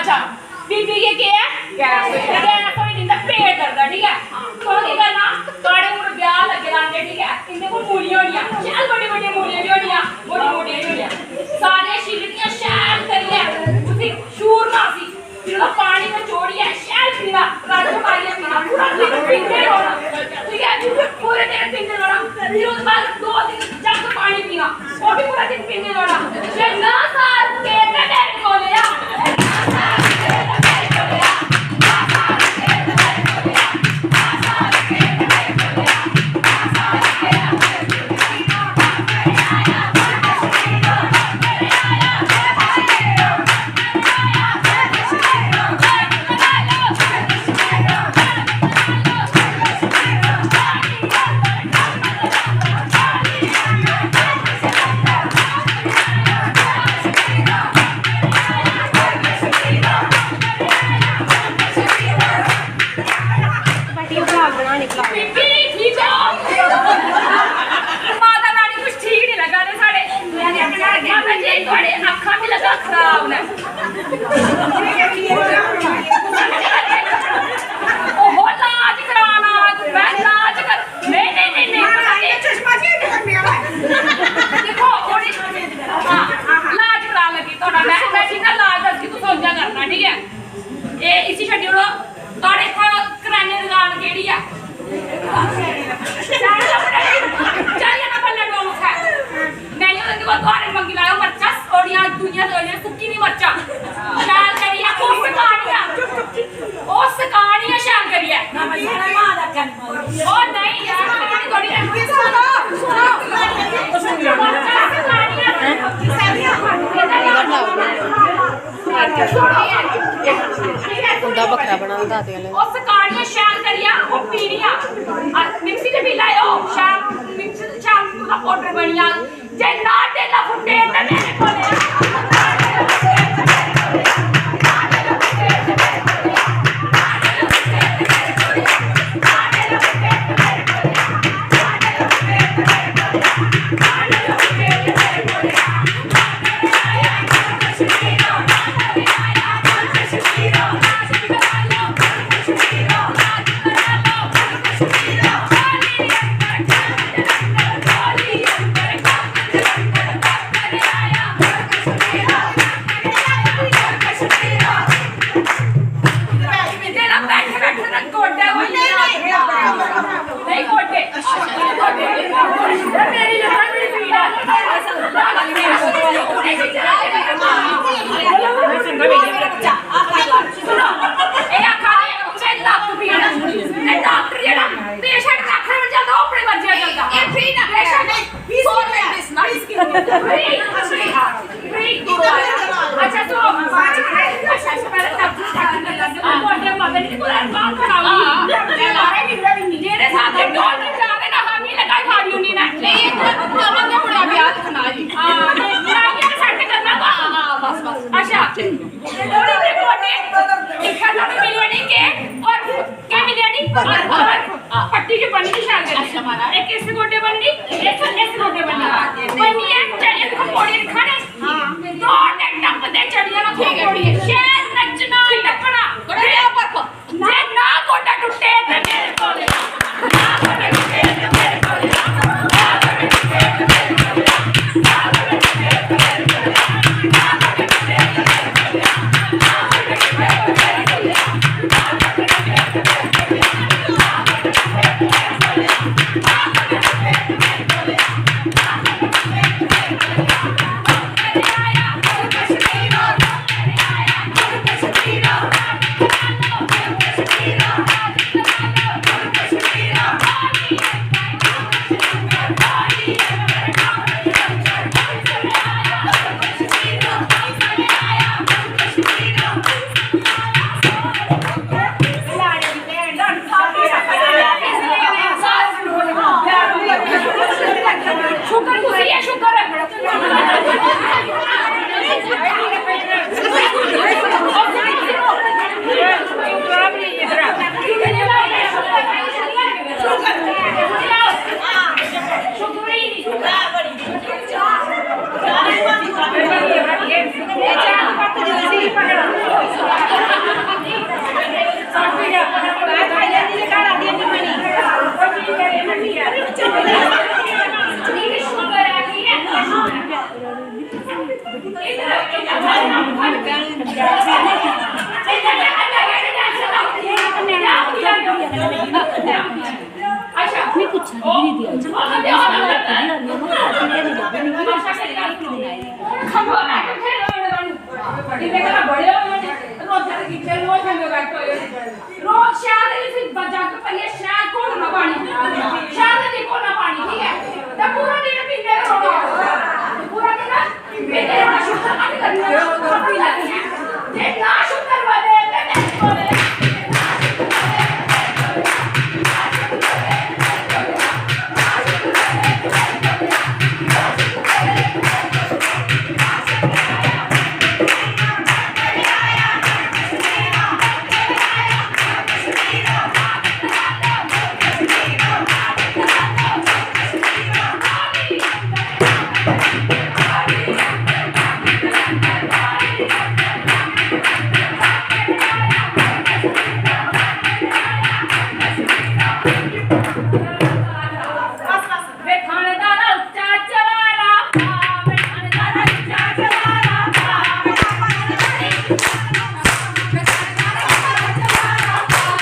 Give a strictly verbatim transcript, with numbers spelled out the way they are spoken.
अच्छा, बीबी गी केह् ऐ? गैस। गैस होई दी, इंदा पेट दर्द ऐ, ठीक ऐ? तुसें केह् करना? थुआढ़े हून ब्याह लग्गे दा, ठीक ऐ? इंदे कोल मूलियां होनियां, शैल बड्डी बड्डी मूलियां बी होनियां, मोटी मोटी बी होनियां। सारियां छिल्लियां शैल करियै उसी छूरना, उसी फिर ओह्दा पानी नचोड़ियै शैल पीना, रस पाइयै पीना, पूरा दिन पींदे रौह्ना, ठीक ऐ? पूरे दिन पींदे रौह्ना। फिर ओह्दे बाद दो दिन जग पानी पीना, ओह् बी पूरा दिन पींदे रौह्ना। जे ना सार के ते तेरे कोल आ, बैठियै vlog बनाने, vlog। बीबी, ठीक हो? माता रानी कुछ ठीक नहीं लगा दे साढ़े। माता जी, थोड़ी अक्खां भी लगा खराब ने। ओहो, लाज कराना, मैं लाज कर, नहीं, नहीं, नहीं, नहीं, पता नहीं। चश्मा change करने वाला। देखो, थोड़ी, हाँ, लाज करान लगी थोड़ा, मैं, मैं जिन्ना लाज दसगी, तू समझा करना, ठीक है? ए, इसी छड्डी ओड़ो। थुआढ़े इत्थै कराने दी दुकान केह्ड़ी ऐ? चार नंबर आह्ली। चार नंबर आह्ला डोल उत्थै। नेईं होंदी, ओह् थुआढ़े मंगी लैओ मर्चां, ओह्दियां दूइयां, ओह्दियां सुक्की दी मर्चां। शैल करियै ओह् सकानियां। ओह् सकानियां शैल करियै। ओह् नहीं यार, सकानी थोड़ी ना। मर्चां सकानियां। उं'दा बक्खरा बना दा दाते आह्ले दा। ओह् सकानियां शैल करियै, ओह् पीनियां। आ, मिक्सी च पी लैओ, शैल मिक्स, शैल तुं'दा powder बनी जाग। जे ना डेला फुट्टे ते मेरे कोल आ। तेरा बैठे बैठे ना गोड्डे होई गेआ। नहीं गोड्डे। मेरी लत्तां बड़ी पीड़ ऐ। सुनो, एह् आखा दे, मेरी लत्त पीड़ ऐ। ते डॉक्टर जेह्ड़ा patient आखने पर जंदा, ओह् अपने मर्जी दा जंदा। एह् free दा patient। Please, please, please। Free, free। Free। अच्छा, सुनो। अच्छा, अच्छा, पैह्लें डॉक्टर, डॉक्टर ने लग्गे, कोई गोड्डे मदद नहीं, कोई बात कराओ। जेह्ड़े साथ डॉक्टर जा रहे ना, हम ही लगाई खा रही हूँ, नहीं ना। नहीं, ये तो करना तो पड़ा, ब्याह दिक्खना जी। हाँ, ये ब्याह ये set करना था। हाँ, हाँ, बस, बस। अच्छा। गोड्डे, इक्का तो मिलिया नहीं के, और के मिलिया नहीं? और, और पट्टी जो बनी थी शायद। अच्छा, महाराज। एक इस गोड्डे बननी, एक इस गोड्डे बननी। बननी है, चलिए, तुम पौड़ी दिखा रहे। हाँ। दो दिन टप्पदे चढ़िया ना, ठीक है, ठीक है। शैल नच्चना, टप्पना। बड़ा क्या फर्क? जे ना गोड्डा टुट्टे ते मेरे कोल आ। में पुच्छा दी ही दीदी,